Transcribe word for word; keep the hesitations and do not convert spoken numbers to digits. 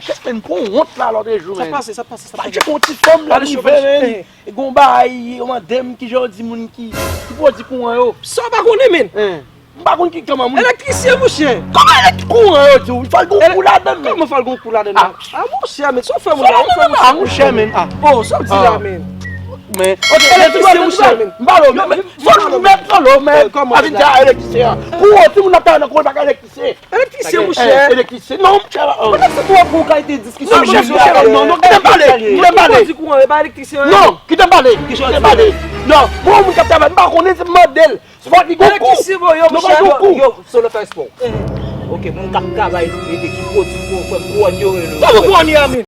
Kèt, men, m pran wont la lòt jou, Sa men. Pase, sa pase, sa Pa pase. Tcheke yon ti fanm la Pale rive, chofè, men. eh. E gon bagay, yo mande m ki jan yo di moun ki, ki pwodui kouran yo. Sa w pa konnen, men. Hein. M pa konn ki kòman moun. Elektrisyen, monchè. Kòman elektrik kouran yo di w? Fò l gon kou ladan l, men. Kòman fò l gon kou ladan l? Ah, monchè, men sa w fè moun Sa la, w ou fè fè moun la, monchè, men. Ah. Oh, sa w di la, men. Men, ok, Elektrisyen, elektrisyen, monchè, men. M pale w, men, men, fò l met nan lo, men. Kòman A vin di a elektrisyen. Pou w di moun ap travay nan kouran, pa ka elektrisyen. Elektrisyen, monchè. Eh, elektrisyen. Non, monchè. Mwen se pou ap pou kalite diskisyon. Non, monchè, monchè, non, non, kite m pale, kite m pale. Di kouran, e pa elektrisyen. Non, kite m pale, kite m pale. Non, mwen, moun k ap travay, m pa konnen, se mande l. Se pa ki gon kou. Elektrisyen, bon, yo, Non, pa gon kou. Yo, solo fè espò. Ok, moun k ap travay, ede ki pwodui pou fè pou an yo rele. Kòman pou an yo, men?